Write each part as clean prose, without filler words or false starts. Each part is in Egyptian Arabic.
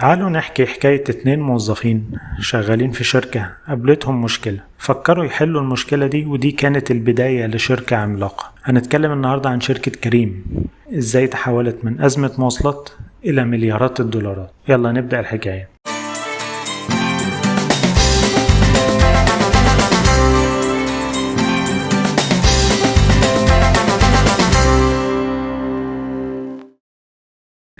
تعالوا نحكي حكاية 2 موظفين شغالين في شركة قابلتهم مشكلة، فكروا يحلوا المشكلة دي، ودي كانت البداية لشركة عملاقة. هنتكلم النهاردة عن شركة كريم، ازاي تحولت من أزمة مواصلات إلى مليارات الدولارات. يلا نبدأ الحكاية.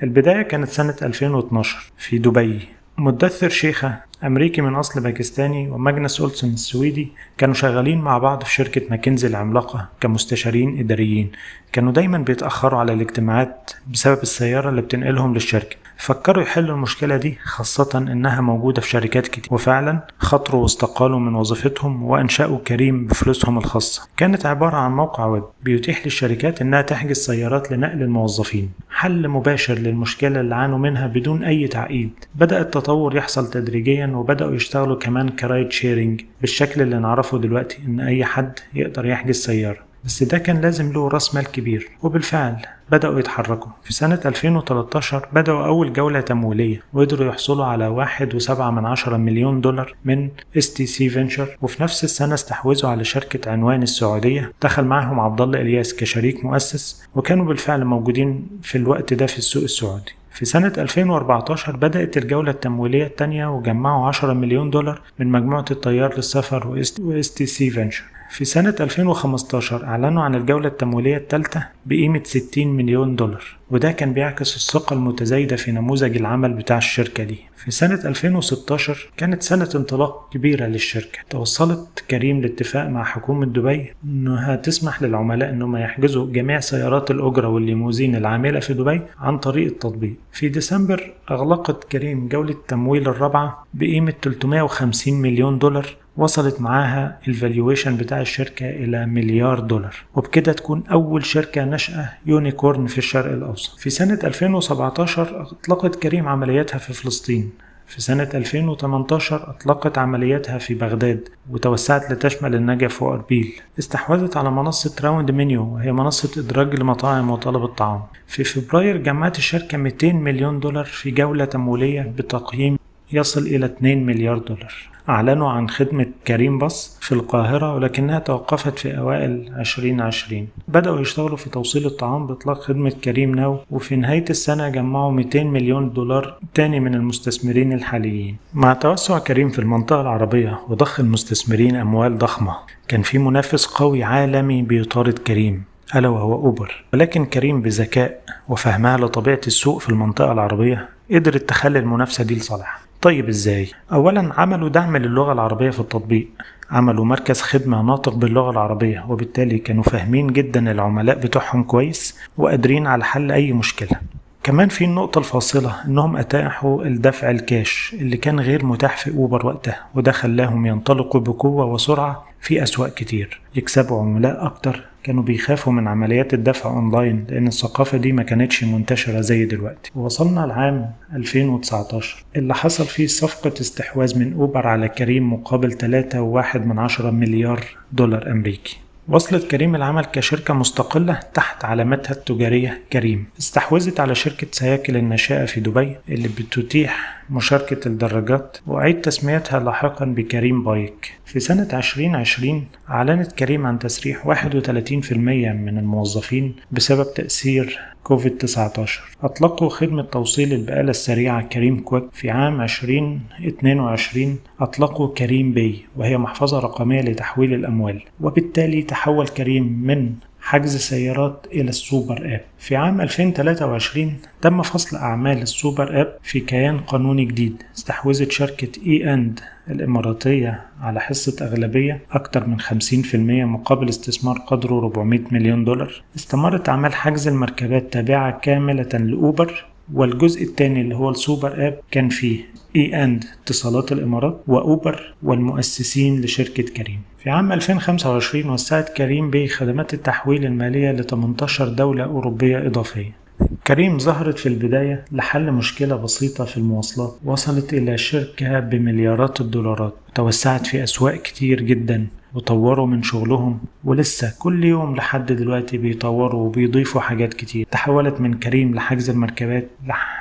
البداية كانت سنة 2012 في دبي. مدثر شيخة أمريكي من أصل باكستاني وماجنس أولسون السويدي كانوا شغالين مع بعض في شركة ماكنزي العملاقة كمستشارين إداريين. كانوا دايما بيتأخروا على الاجتماعات بسبب السيارة اللي بتنقلهم للشركة. فكروا يحلوا المشكلة دي، خاصة إنها موجودة في شركات كتير، وفعلا خطروا واستقالوا من وظيفتهم وأنشأوا كريم بفلوسهم الخاصة. كانت عبارة عن موقع ويب بيتيح للشركات إنها تحجز سيارات لنقل الموظفين، حل مباشر للمشكلة اللي عانوا منها بدون أي تعقيد. بدأ التطور يحصل تدريجيا، وبدأوا يشتغلوا كمان ك ride sharing بالشكل اللي نعرفه دلوقتي، إن أي حد يقدر يحجز سيارة، بس ده كان لازم له راس مال كبير. وبالفعل بدأوا يتحركوا. في سنة 2013 بدأوا أول جولة تمويلية، وقدروا يحصلوا على 1.7 مليون دولار من STC Venture. وفي نفس السنة استحوذوا على شركة عنوان السعودية، دخل معهم عبد الله إلياس كشريك مؤسس، وكانوا بالفعل موجودين في الوقت ده في السوق السعودي. في سنة 2014 بدأت الجولة التمويلية الثانية، وجمعوا 10 مليون دولار من مجموعة التيار للسفر و STC Venture. في سنة 2015 أعلنوا عن الجولة التمويلية الثالثة بقيمة 60 مليون دولار، وده كان بيعكس الثقة المتزايدة في نموذج العمل بتاع الشركة دي. في سنة 2016 كانت سنة انطلاق كبيرة للشركة. توصلت كريم لاتفاق مع حكومة دبي أنها تسمح للعملاء أنهم يحجزوا جميع سيارات الأجرة والليموزين العاملة في دبي عن طريق التطبيق. في ديسمبر أغلقت كريم جولة التمويل الرابعة بقيمة 350 مليون دولار، وصلت معاها ال valuation بتاع الشركة إلى مليار دولار، وبكده تكون أول شركة ناشئة unicorn في الشرق الأوسط. في سنة 2017 أطلقت كريم عملياتها في فلسطين. في سنة 2018 أطلقت عملياتها في بغداد، وتوسعت لتشمل النجف وأربيل. استحوذت على منصة راوند منيو، وهي منصة إدراج المطاعم وطلب الطعام. في فبراير جمعت الشركة 200 مليون دولار في جولة تمويلية بتقييم يصل إلى 2 مليار دولار. أعلنوا عن خدمة كريم باص في القاهرة، ولكنها توقفت في أوائل 2020. بدأوا يشتغلوا في توصيل الطعام بإطلاق خدمة كريم ناو، وفي نهاية السنة جمعوا 200 مليون دولار تاني من المستثمرين الحاليين. مع توسع كريم في المنطقة العربية وضخ المستثمرين أموال ضخمة، كان في منافس قوي عالمي بيطارد كريم، ألا وهو أوبر. ولكن كريم بذكاء وفهمها لطبيعة السوق في المنطقة العربية قدرت تخلي المنافسة دي لصالحها. طيب ازاي؟ اولا عملوا دعم للغة العربية في التطبيق، عملوا مركز خدمة ناطق باللغة العربية، وبالتالي كانوا فاهمين جدا العملاء بتوعهم كويس وقادرين على حل اي مشكلة. كمان في النقطة الفاصلة انهم اتاحوا الدفع الكاش اللي كان غير متاح في اوبر وقتها، وده خلاهم ينطلقوا بقوة وسرعة في اسواق كتير، يكسبوا عملاء اكتر. كانوا بيخافوا من عمليات الدفع اونلاين لان الثقافة دي ما كانتش منتشرة زي دلوقتي. ووصلنا العام 2019 اللي حصل فيه صفقة استحواذ من اوبر على كريم مقابل 3.1 مليار دولار امريكي. وصلت كريم العمل كشركة مستقلة تحت علامتها التجارية كريم. استحوذت على شركة سياكل الناشئة في دبي اللي بتتيح مشاركة الدراجات، وأعيد تسميتها لاحقا بكريم بايك. في سنة 2020 أعلنت كريم عن تسريح 31% من الموظفين بسبب تأثير كوفيد-19. أطلقوا خدمة توصيل البقالة السريعة كريم كويك. في عام 2022 أطلقوا كريم باي، وهي محفظة رقمية لتحويل الأموال، وبالتالي تحول كريم من حجز سيارات إلى ال super app. في عام 2023 تم فصل أعمال ال super app في كيان قانوني جديد. استحوذت شركة إي أند الإماراتية على حصة أغلبية أكثر من 50% مقابل استثمار قدره 400 مليون دولار. استمرت أعمال حجز المركبات تابعة كاملة لأوبر، والجزء الثاني اللي هو ال super app كان فيه إي أند اتصالات الإمارات وأوبر والمؤسسين لشركة كريم. في عام 2025 وسعت كريم باي خدمات التحويل المالية ل 18 دولة أوروبية إضافية. كريم ظهرت في البداية لحل مشكلة بسيطة في المواصلات، وصلت إلى شركة بمليارات الدولارات، وتوسعت في أسواق كتير جدا، وطوروا من شغلهم، ولسه كل يوم لحد دلوقتي بيطوروا وبيضيفوا حاجات كتير. تحولت من كريم لحجز المركبات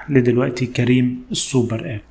لدلوقتي كريم ال super app.